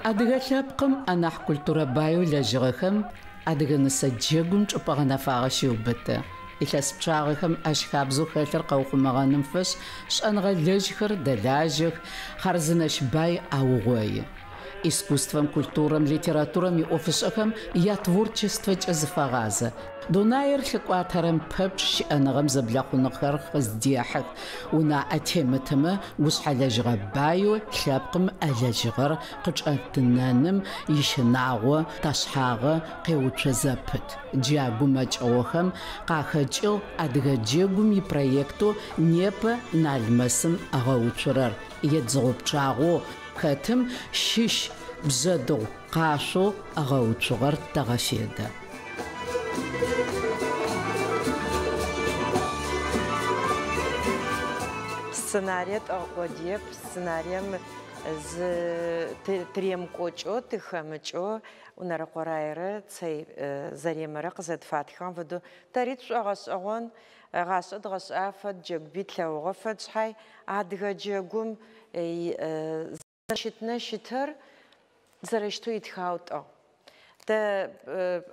Адыгэ лъэпкъым анахь культурэ баеу ылэжьыгъэхэм адыгэ нысэ джэгум чӏыпӏэ гъэнэфагъэ щеубыты. Илъэс пчъагъэхэм ащ хабзэу хэлъыр къэухъумэгъэным фэшӏ шӏэныгъэлэжьхэр дэлажьэх, хъарзынэщ бай аугъои. Искусствэм, культурэм, литературэм иӏофышӏэхэм ятворчествэкӏэ зыфагъазэ. Дунаир лъыкӏуатэрэм пэпчъ щыӏэныгъэм зэблэхъуныгъэхэр къыздехьых. Унаӏэ темытымэ, гушъхьэлэжьыгъэ баеу лъэпкъым ылэжьыгъэр къычӏэтынэным ищынагъо ташъхьагъы къеуцо зэпыт. Джа гумэкӏыгъохэм къахэкӏыгъ адыгэ джэгум ипроектэу непэ Налмэсым ыгъэуцурэр. Едзыгъо пчъагъэу хэтым щыщ бжъэдыгъу къашъоу ыгъэуцугъэр тэгъэфедэ. Сценарие тӏыгъ къодыеп, сценарием зы тыремыкӏокӏэу, тыхэмыкӏэу Унэрэкъо Раерэ Цэй Заремэрэ къызэдфатхыгъэм фэдэу тэри тшӏогъэшӏэгъон, гъашӏэ дгъэшӏа фэд, джэгуби тлъэгъугъэ фэд шъхьай адыгэ джэгум зэрэщытынэ щытыр зэрэщытэу итхау тӏыгъ. Тэ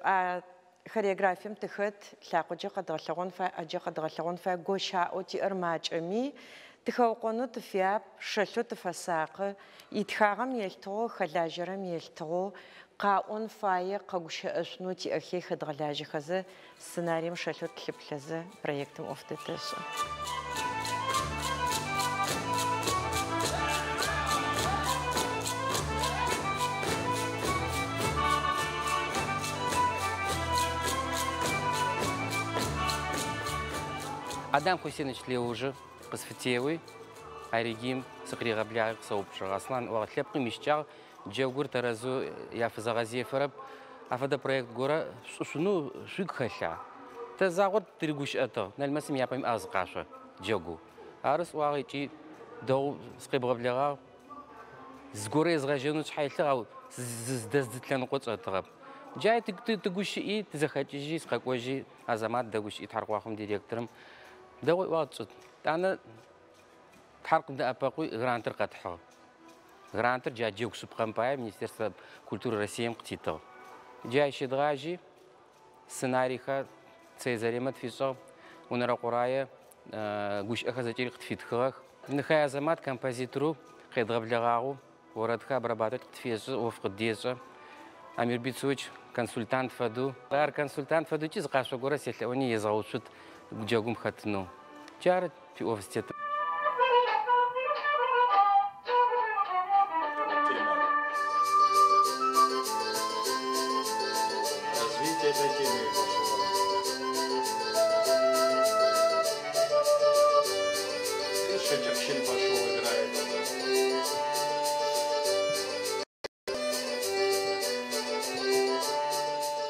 а хореографием тыхэт, лъакъокӏэ къэдгъэлъэгъон фай, ӏэкӏэ къэдгъэлъэгъон фай, гощаӏэу тиӏэр макӏэми, тыхэукъонэу тыфяп, шэлъэу тыфэсакъы, итхагъэм елъытыгъэу, хэлажьэрэм елъытыгъэу, къаӏон фае, къэгущыӏэшъунэу тиӏэхи хэдгъэлажьэхэзэ, сценарием шэлъэу тылъыплъэзэ проектым ӏоф дэтэшӏэ. Адам Хусинович Леужи къысфытеуи, Аригим сыкъыригъэблагъи къысэупчӏыгъ. Аслъан ыӏуагъ, лъэпкъым ищыкӏагъ, джэгур тэрэзэу яфызэгъэзефэрэп. Афэдэ проект горэ шъушӏынэу шъугу хэлъа? Тэ загъор тыригущыӏэтыгъ, Налмэсым япэм иӏагъ зы къашъо джэгу. Ары сӏуагъэ ыкӏи дэгъу сыкъебгъэблэгъагъ. Зыгорэ езгъэжьэнэу сшъхьэ илъыгъ, ау зыздэздзыт лъэныкъо чӏэтыгъэп. Джай тыгущыӏи, тызэхэкӏыжьи, сыкъэкӏожьи, Азэмат дэгущыӏи Тхьаркъуахъом директорым. Дэгъу ыӏуагъ тшӏыт. Тӏанэ Тхьэр къыддэӏэпэкъуи грантыр къэтхьыгъ. Грантыр джа джэгу шъыпкъэм пае Министерствэ культуры Россием къытитыгъ. Джай щедгъажьи, сценарийхэр Цэй Заремэ тфишӏыгъ, Унэрэкъо Рае гущыӏэхэр зэкӏэри къытфитхыгъэх. Нэхэе Азэмат композиторэу къедгъэблэгъагъэу орэдхэр обрабатывать къытфешӏы, ӏоф къыддешӏэ. Амир Бицуевич консультант фэдэу. Ар консультант фэдэу ыкӏи зы къашъо горэ селъэӏуни езгъэуцут джэгум хэтынэу. Джары тиӏоф зытетыр. Развитие этой темы пошло. Шеджакшин пошел, играет.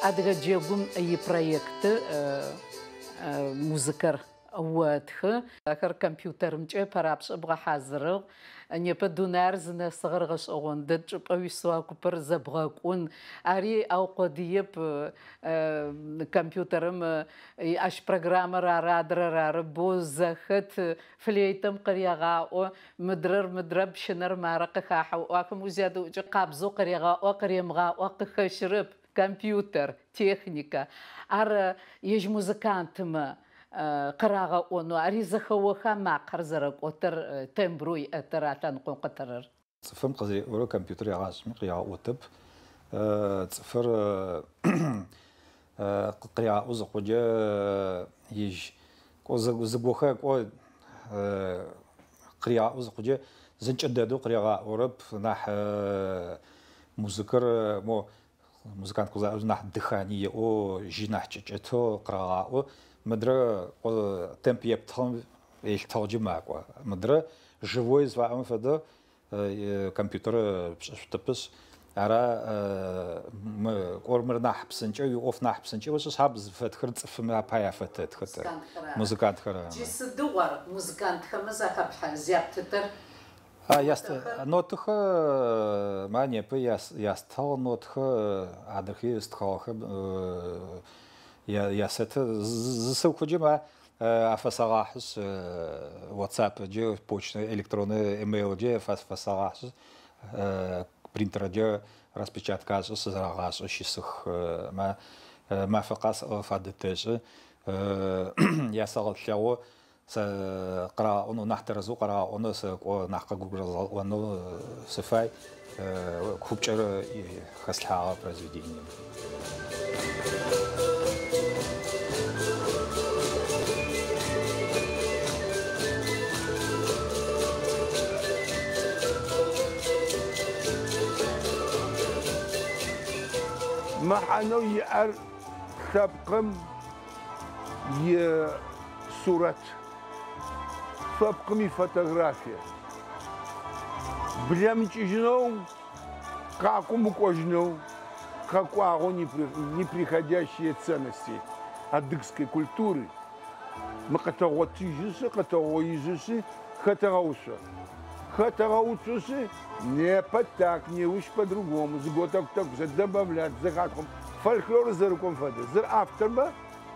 Адыгэ джэгум ипроект музыкэр отхы. Ахэр компьютерымкӏэ ыпэрапшӏэ бгъэхьазырыгъ. Непэ дунаир зынэсыгъэр гъэшӏэгъон дэд, чӏыпӏэ уисэу а купыр зэбгъэкӏун. Ари аукъодыеп компьютерым ащ программэр ары, адрэр ары, боу зэхэт, флейтэм къырегъаӏо, мыдрэр мыдрэ, пщынэр мары къыхахьэ. Ахэм узядэӏукӏэ къабзэу къырегъаӏо, къыремыгъаӏо къыхэщырэп. Компьютер, техникэ. Ар ежь музыкантымэ къырагъэӏонэу, ари зэхэоха макъэр зэрэкӏотэр, тембрэу иӏэтэр а лъэныкъом къытырэр. Цӏыфым къызэреӏорэр компьютер егъашӏэми къыригъэӏотэп. Цӏыфыр къыригъаӏо зыхъукӏэ ежь кӏо зыгохэ кӏо къыригъаӏо зыхъукӏэ зэнкӏэ дэдэу къыригъаӏорэп, нахь музыкэр мо музыкант къызаӏо нахь дыхание иӏэу, жьы нахь кӏэкӏэтэу къырагъаӏо. Мыдрэ темп ептыгъэм елъытыгъ джы макӏо. Мыдрэ живой зыфаӏом фэдэ компьютер пшӏышъутэпышъ, ара мы кӏор мыр нахь псынкӏэу, иӏоф нахь псынкӏэу, шъхьаб зыфэтхэр цӏыфым апай афэтэтхэ тэ. Музыкантхэр. Джы сыдигъу ар музыкантхэмэ захэплъхьэ зяптытэр? Нотыхэ ма непэ ястыгъ нотхэ адрэхи стхыгъэхэм ясэты зысэукуджэ ма Афэсэгъахьышъ WhatsApp-джэ, почта электронный email-джэ фэсэгъахьышъ, принтерджэ распечатка ашӏы сызэрагъашӏэ щысых. Мафэ къэс фадэтэшӏы. Ясэгъэлъэгъу сэ къырагъэӏонэу, нахь тэрэзэу къырагъэӏонэу сэ кӏо нахь къэгугъэзгъэӏонэу сыфай. Купкӏэр хэслъхьагъэ произведением. Мэхьанэу иӏэр лъэпкъым и сурэт, лъэпкъым и фотографие. Блэмыкӏыжьынэу, къакӏом укӏожьынэу, къэкӏуагъэу неприходящие ценности адыгской культуры. Мы къэтэгъотыжьышъы, къэтэгъоижьышъы, хэтэгъэуцо. Хэтэгъэуцошъы, непэ так, неущ по-другому, зыготэку-тэку добавлять, зэхатхъом. Фольклор зэрыкӏом фэдэ. Зыр автормэ,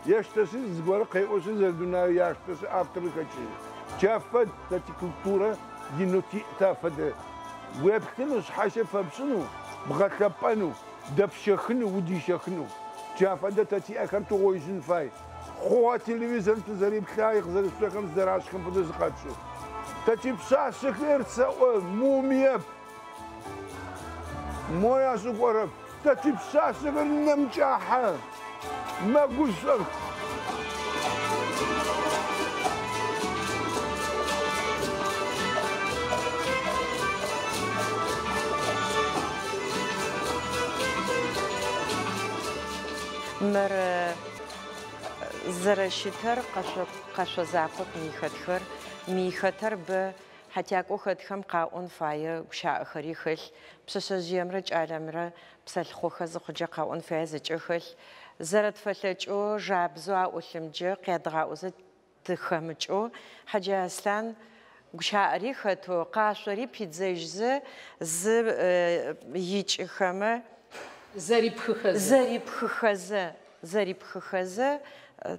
ештэшъы, зыгорэ къеӏошъы, зэрэдунае яштэшъы, авторы хэкӏыжьы. Джа фэд тэ тикультурэ инути та фэдэ. Уеплъыну, шъхьащэ фэпшӏыну, бгъэлъэпӏэну, дэпщэхыну, удищэхыну. Джа фэдэ тэ тиӏэхэр тыгъоижьын фай. Хъугъэ телевизорым тызэреплъай, къызэрышъохэм зэрашӏхэм фэдэу зыкъэтшӏы. Тэ типшъашъэхэр сэӏо мумиеп. Мой ашӏыкӏорэп. Тэ типшъашъэхэр нэмкӏахьэ. Мэгушӏох. Мыр зэрэщытэр къэшъо закъоп мыйхэтхэр. Мыйхэтэр бэ хьатякӏо хэтхэм къаӏон фае гущаӏэхэри хэлъ. Пшъэшъэжъыемрэ кӏалэмрэ псэлъхъохэ зыхъуджэ къаӏон фае зэкӏэ хэлъ. Зэрэтфэлъэкӏэу жабзэу аӏулъымджэ къядгъаӏозэ тыхэмыкӏэу Хьаджэ Аслъан гущаӏэри хэтэу къашъори пидзэжьзэ зы икӏыхэмэ зэрипхыхэзэ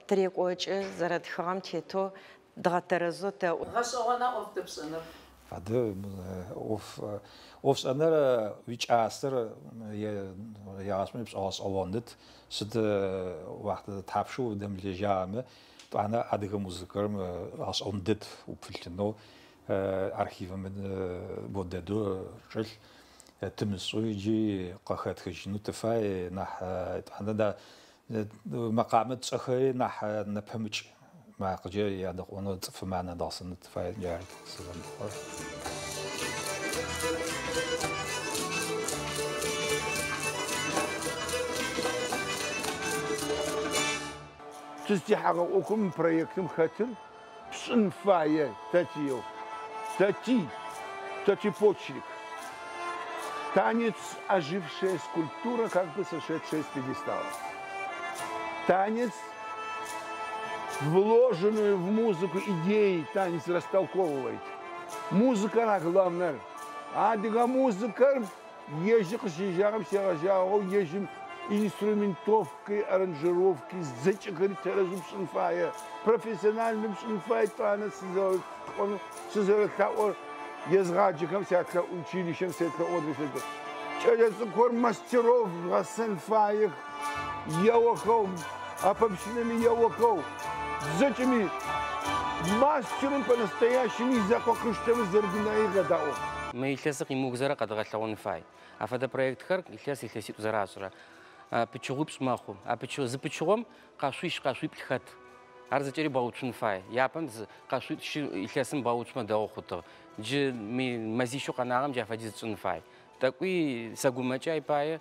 тырекӏокӏы зэрэтхыгъэм тетэу дгъэтэрэзэу тэӏо. Гъэшӏэгъона ӏоф дэпшӏэныр? Фэдэ ӏофшӏэныр уикӏасэр егъашӏэм пшӏэгъэшӏэгъоныт. Сыд уахътэ тхьапшэу удэмылэжьагъэмэ, тӏуанэ адыгэ музыкэм гъэшӏэгъон дэд упылъынэу архивым бодэдэу чӏэлъ. Тымышӏэу иджы къыхэтхыжьынэу тыфай нахь тӏуанэ да мэкъамэ тшӏэхэри нахь нэпэмыкӏ макъыкӏэ ядэкъонэу цӏыфымэ анэдгъэсынэу тыфай джар сызэмыхъор. Тызтехьэгъэ ӏофым проектым хэтыр пшӏын фае тэтиеу. Тэти, тэти почерк. Танец ожившая скульптура, как бы сошедшая с пьедестала. Танец, вложенную в музыку идеи, танец растолковывает. Музыка, она главная. Адыгэ музыка, ежи къыщежьагъэм сегъэжьагъэу, ежьым инструментовкой, аранжировки, зэкӏэхэри тэрэзэу пшӏын фае. Профессиональным пшӏын фае, тӏуанэ сызэрэлъаӏор езгъаджэхэм сялъэӏу, училищем селъэӏу. Кӏэлэцӏыкӏухэр мастеров гъэсэн фаех, еохэу, апэпщынэми еохэу, зэкӏэми мастерым по-настоящему изакъо къыштэмэ зэрэдунаир гъэдаӏо. Мы илъэсыр къимыугзэрэ къэдгъэлъэгъон фай. Афэдэ проектхэр илъэс илъэситӏу зэрашӏырэ. Пычыгъуипшӏ мэхъу. А зы пычыгъом къашъуищ къашъуиплӏ хэт. Ар зэкӏэри бгъэуцун фай. Япэм зы къашъуитӏ илъэсым бгъэуцумэ дэгъу хъутыгъ. Джы мэзищэу къэнагъэм джа фэдиз тшӏын фай. Тӏэкӏуи сэгумэкӏэ ай пае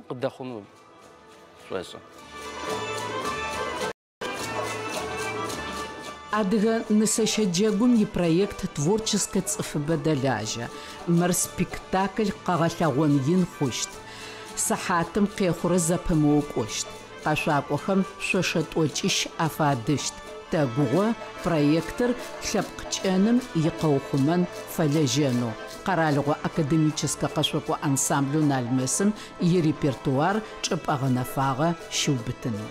къыдэхъунэу шӏошӏы. Адыгэ нысэщэ джэгум ипроект творческэ цӏыфыбэ дэлажьэ. Мыр спектакль къэгъэлъэгъон ин хъущт. Сыхьатым къехъурэ зэпымыукӏощт. Къэшъуакӏохэм шъошэ тӏокӏищ афадыщт. Тэгугъо проектыр лъэпкъ кӏэным икъэухъумэн фэлэжьэнэу. Къэралыгъо академическэ къэшъокӏо ансамблэу Налмэсым ирепертуар чӏыпӏэ гъэнэфагъэ щыубытынэу.